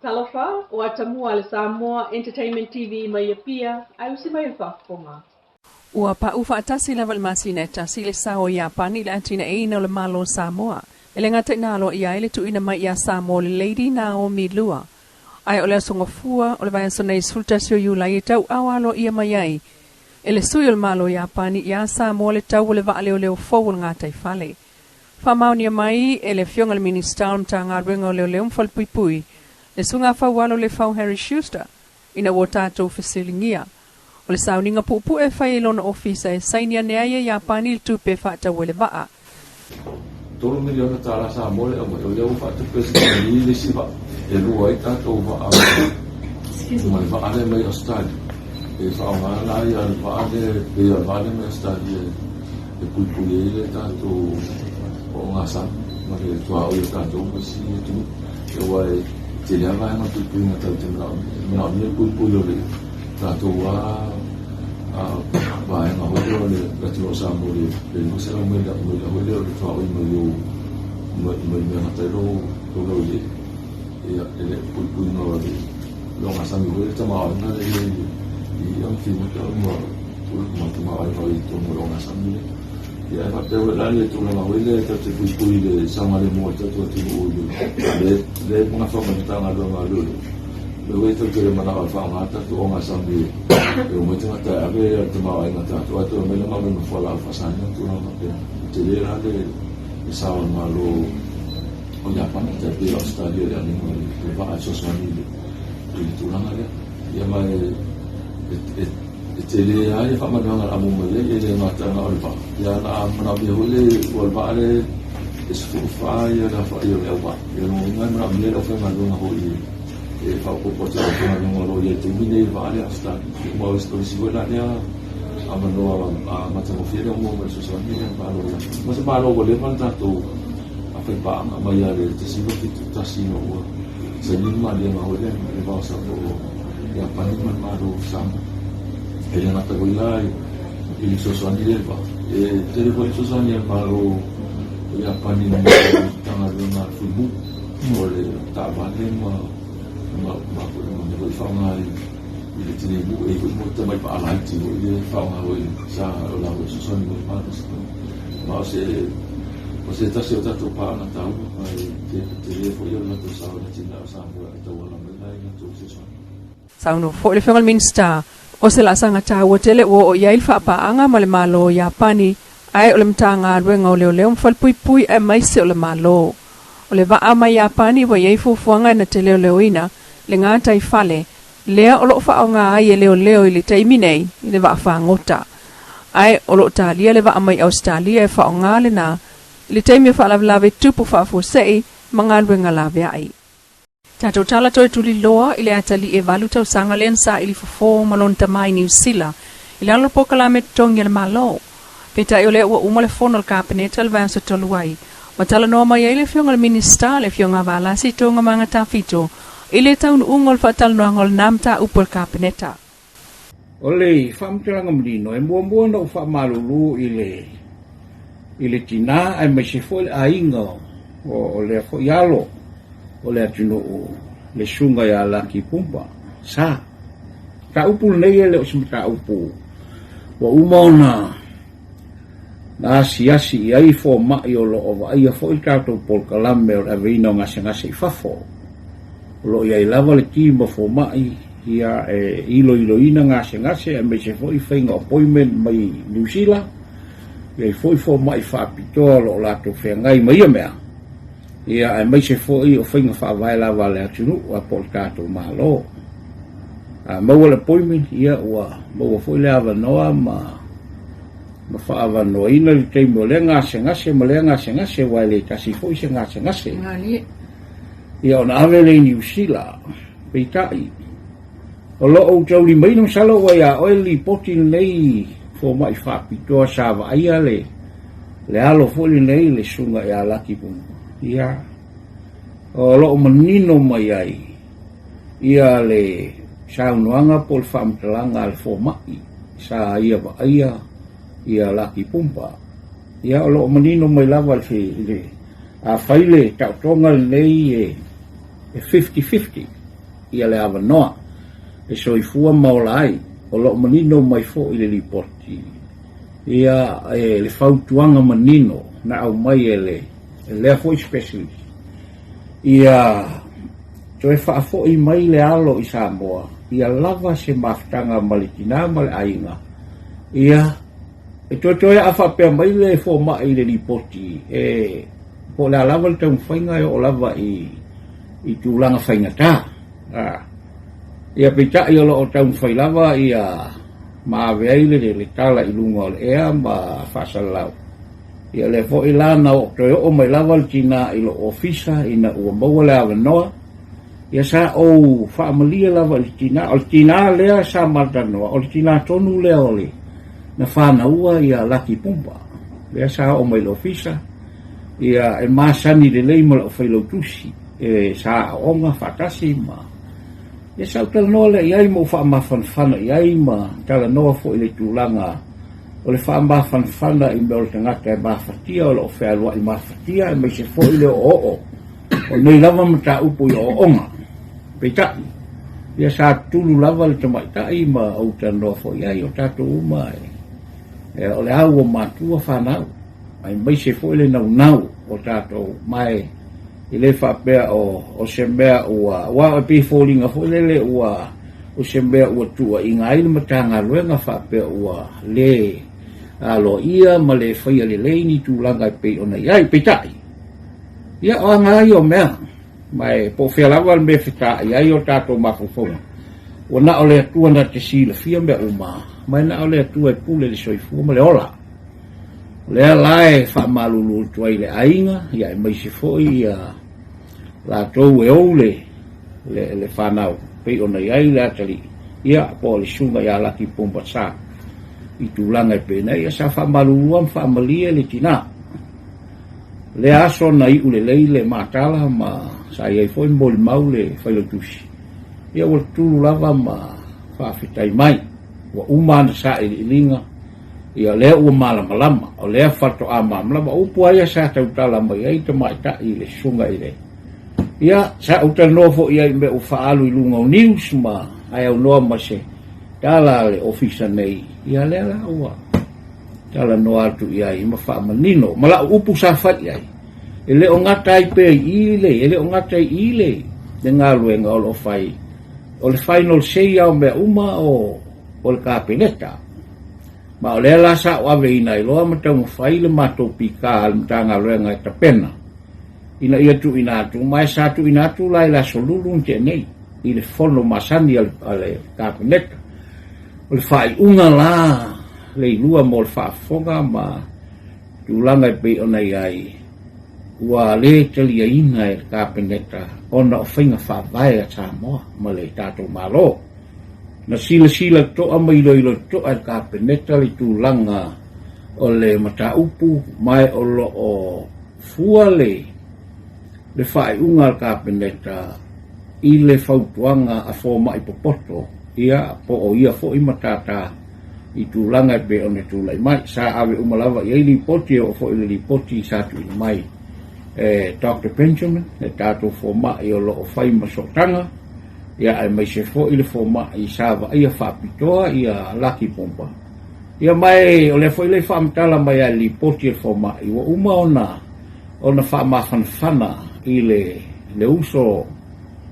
Talofa, ua tamua le Samoa Entertainment TV mai Apia, ae usi mai le faafofoga. Ua paʻu faatasi lava i le masina e tasi le sao o Iapani i le atinaeina o le Malo o Samoa. E le gata ina aloaia ai le tuuina mai ia Samoa o le Lady Naomi Lua, ae o le Aso Gafua o le vaiaso nei 11 o Iulai e tauau aloaia mai ai e le sui o le Malo o Iapani iā Samoa le tau o le vaa leoleo fou o le gataifale. Faamaonia mai e le Afioga i le Minisita o le Matagaluega o Leoleo ma Falepuipui, le Susuga Faualo Lefau Harry Schuster, ina ua tatou fesiligia. O le sauniga puupuu e fai i lona ofisa e saini ane ai e Iapani le tupe e faatau ai le vaa. $3 miliona Samoa le aumai, o lea ua faatupe se i le isi vaa e lua ai tatou vaa ma le vaa lea mai Australia e faaaoga la ia le vaa lea, pei o le vaa lea mai Australia e puipui ai le tatou ogasami ma le tuaoi o tatou ma isi atunuu, aua e tele lava vaega puipuiga tatou te manaomia le puipui o le tatou vaega foi lea o le atunuu o Samoa i le 200 maila foi lea o le tuaoi mai o mai mea gata ai lou laueleele. Ia, e le puipuiga o le ogasami foi le tamaoaiga lea i ia figota ma tamaoaiga i totonu o le ogasami lea. Ia, e faapea foi la le tulaga foi lea tatou te puipui i le saogalemu o le tatou atunuu i le lea gafa ma le Matagaluega a Leoleo le foi tatou te manao e faaaoga tatou ogasami e omai tagata e ave le tamaoaiga tatou ae toe omai la ma ave ma fualaau faasaina ma tulaga faapena. E tele la le sao o le Malo o Iapani tai pei o Australia i le avega o le vaa e fesoasoani i le tulaga lea. Ia, ma e tele lava ia faamanuiaga o le a maua mai ai, e le gata na o le vaa. Ia, na manaomia foi le ua le vaa le e 14 ia le aofai o le auvaa. Ia, lona uiga e manaomia le aufaigaluega foi e faaopoopo atu i le aufaigaluega o lo o i ai i le taimi nei i le vaa lea Australia. Ma o le isi foi la lea avanoa matagofie lea ua maua mai le fesoasoani lea a le Malo o Iapani. Ma se Malo ua leva ona tatou faipaaga mai ia le 1971 ina ua saini le maliega foi lea i le va o Iapani ma le Malo o Samoa. E le gata foi la i le fesoasoani lea i le vaa, e tele foi le fesoasoani a le Malo o Iapani i le Matagaluega a le Fuimu o le taavale ma mea foi faaaoga i le tineimu, e i ai foi mo tamai vaa laiti foi lea e faaaoga foi sa o la foi fesoasoani mai le Malo. Ma o se tasi o tatou paaga taua, ma e tele foi o le latou sao i le atinae o Samoa e tauala mai la i latou fesoasoani. Saunoa foi le Afioga i le Minisita, o se laasaga taua tele ua oo i ai le faapaaga ma le Malo o Iapani, ae o le Matagaluega o Leoleo ma Falepuipui aemaise o le Malo. O le vaa mai Iapani ua i ai fuafuaga na te leoleoina le gataifale lea o loo faaaoga ai e leoleo i le taimi nei i le vaa fagota. Ae o loo talia le vaa mai Ausetalia e faaaoga lena i le taimi o faalavelave tupu faafuasei ma galuega laveai. Tatou tala toe tuliloa i le atalii e 8 tausaga lea na saili fofo ma lona tama i Niu Sila i lalo o polokalame totogi a le Malo. Peitai o lea ua uma le fono a le Kapeneta i le vaiaso talu ai, ma talanoa mai ai le Afioga i le Minisita, le Afioga Valasi Toogamaga Tafito, i le taunuuga o le faatalanoaga o lena mataupu a le Kapeneta. O le faamatalaga manino, e muamua ona ou faamalulu i le tinā aemaise foi le aiga o lea foi alo o le atunuu, le susuga ia Laki Pumpa. Sa mataupu lenei e le o se mataupu ua uma ona na asiasi i ai fomai o lo o vaaia foi le tatou polokalame o le aveina o gasegase i fafo. O lo o i ai lava le team o fomai ia e iloiloina gasegase aemaise foi faiga appointment mai Niu Sila. E i ai foi fomai faapitoa o lo o latou feagai ma ia mea, ia aemaise foi o faiga faavae lava a le atunuu a po o le tatou Malo. A maua le appointment, ia ua maua foi le avanoa ma faaavanoaina le taimi o lea gasegase ma lea gasegase, aua e le tasi foi se gasegase. Ia ona ave lea i Niu Sila. Peitai, o lo o ou taulimaina, masalo ua ia oe le lipoti lenei, fomai faapitoa sa vaaia le alo foi lenei, le susuga ia Laki Pumpa. Ia, o lo o manino mai ai ia le saunoaga po o le faamatalaga a le fomai sa ia vaaia ia Laki Pumpa. Ia, o lo o manino mai lava le afai le taotoga lenei e 50-50. ia le avanoa e soifua ma ola ai. O lo o manino mai foi le lipoti ia e le fautuaga manino na aumai e le lea foi specialist ia toe faafoi mai le alo i Samoa ia lava se mafutaga ma le tinā ma le aiga ia e toetoe a faapea mai le fomai i le lipoti e po o le a lava le taumafaiga e oo lava i i tulaga faigata. Ia peitai o lo o taumafai lava ia ma ave ai le, le tala i luga o le ea ma faasalalau. Ia lea foi la na oo toe oo mai lava le tinā i lou ofisa ina ua maua le avanoa. Ia sa ou faamalie lava i le tinā. O le tinā lea sa matalanoa, o le tinā tonu lea o le na fanaua ia Laki Pumpa. Lea sa oo mai i le ofisa, ia e masani lelei ma lau failautusi e sa aoga faatasi ma ia sa ou talanoa lea i ai ma ou faamafanafana i ai ma talanoa foi i le tulaga o le faamafanafana i mea o le tagata e mafatia o lo o fealuai mafatia aemaise foi le oooo o nei lava mataupu i ooooga. Peitai, ia sa tulu lava le tamaitai ma ou talanoa foi i ai o tatou uma e, o le au o matua fanau aemaise foi le naunau o tatou mae e le faapea o, o se mea ua, aua e pei e foliga foi lele ua, o se mea ua tuuaiga ai le Matagaluega faapea ua le aloaia ma le faia lelei ni tulaga e pei ona i ai. Peitai, ia o aga lava ia o mea, ma e po o fea lava le mea e fetaai ai o tatou mafaufauga, ua na o le Atua na te silafia mea uma, ma e na o le Atua e pule le soifua ma le ola. O lea la e faamalulu atu ai i le aiga, ia aemaise foi ia latou e ou le, le, le fanau, pei ona i ai le atalii, ia, po o le susuga ia Laki Pumbasa, i tulaga e pei ona i ai, ia sa faamalulu ma faamalie le tinā. Lea aso na iu lelei le matala ma sa i ai foi molimau le failautusi, ia ua tulu lava ma faafetai mai, ua uma ana sailiiliga, Ia, o lea ua malamalama, o lea faatoa malamalama. O upu lava ia sa tautala mai ai tamaitai i le susuga i le... Ia, sa ou talanoa foi i ai i mea ua faaalu i luga o news ma ae aunoa ma se tala a le ofisa nei. Ia, lea la ua talanoa atu i ai ma faamanino. Ma lau upu sa fai i ai, e le o gata ai pea i i le, e le o gata i i le, le galuega o lo o fai. O le final say lava o mea uma o, o le Kapeneta. Ma o lea la sa ou aveina ai loa ma taumafai le matou pika a le Matagaluega e tapena ina ia tuuina atu, ma e sa tuuina atu la i le Aso Lulu na tea nei i le fono masani a le Kapeneta. O le faaiuga la le ilua mo le faafofoga ma tulaga e pei ona i ai, ua le taliaina e le Kapeneta ona o faiga faavae a Samoa ma le tatou Malo. Na silasila toa ma iloilo toa e le Kapeneta le tulaga o le mataupu ma o lo o fua le le faaiuga a le Kapeneta i le fautuaga a fomai popoto ia po o ia foi matata i tulaga e pei ona tulai mai. Sa ave uma lava i ai lipoti e oo foi i le lipoti sa tuuina mai e Doctor Benjamin, le tatou fomai o lo o fai ma sootaga ia aemaise foi le fomai sa vaaia faapitoa ia Laki Pumpa. Ia ma e o lea foi le faamatala mai a le lipoti a le fomai ua uma ona ona faamafanafana i le le uso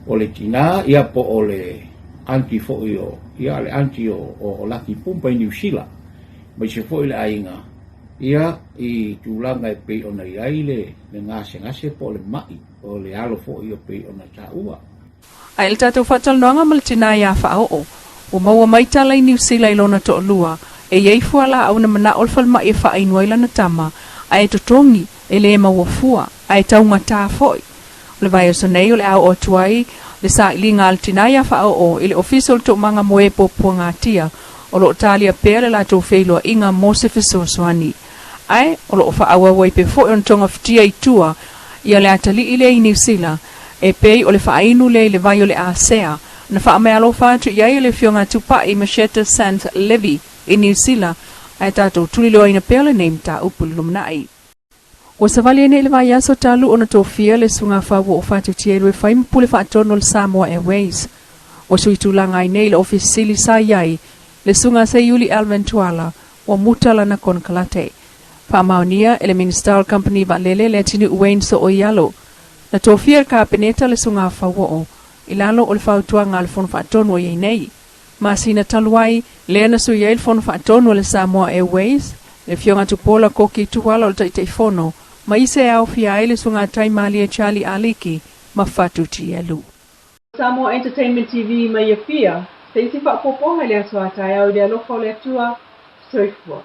o le tinā ia po o le aunty foi o ia le aunty o, o, o Laki Pumpa i Niu Sila aemaise foi le aiga ia i tulaga e pei ona i ai le, le gasegase po o le mai o le alo foi e pei ona taua. Ae i le tatou faatalanoaga ma le tinā iā Faaoo, ua maua mai tala i Niu Sila i lona toalua, e i ai fualaau na manao le falemai e faainu ai lana tama, ae e totogi, e lē maua fua, ae taugatā foi. O le vaiaso nei o le a oo atu ai le sailiga a le tinā iā Faaoo i le Ofisa o le Toomaga mo e Puapuagatia, o lo o talia pea le latou feiloaiga mo se fesoasoani. Ae, o lo o faaauau ai pea foi ona togafitia i tua ia le atalii lea i Niu Sila, e pei o le faainu lea i le vai o le Asea, na faameaalofa atu i ai e le Afioga a Tupai Macheta Sant Levy i Niu Sila, ae tatou tuliloaina pea lenei mataupu i le lumanai. Ua savali ai nei i le vaiaso talu ona tofia le susuga Fauoo Fatutia i Luefai ma Pule Faatonu o le Samoa Airways. Ua suitulaga ai nei le Ofisa Sili sa i ai, le Susuga Seiuli Alvin Tuala, ua muta lana konekarate. Faamaonia e le Minisita o le Kamupani Vaalele Leatinuu Wayne Sooialo, na tofia e le Kapeneta le Susuga Fauoo i lalo o le fautuaga a le Fono Faatonu o i ai nei. Masina talu ai, lea na sui ai le Fono Faatonu a le Samoa Airways, le Afioga Tupuola Koki Tuala o le Taitaifono, ma isi e aofia ai le Susuga Taimalie Charlie Aliki ma Fatu Tielu. Samoa Entertainment TV mai Apia, se isi faaopoopoga i le aso a taeao i le alofa o le Atua. Soifua.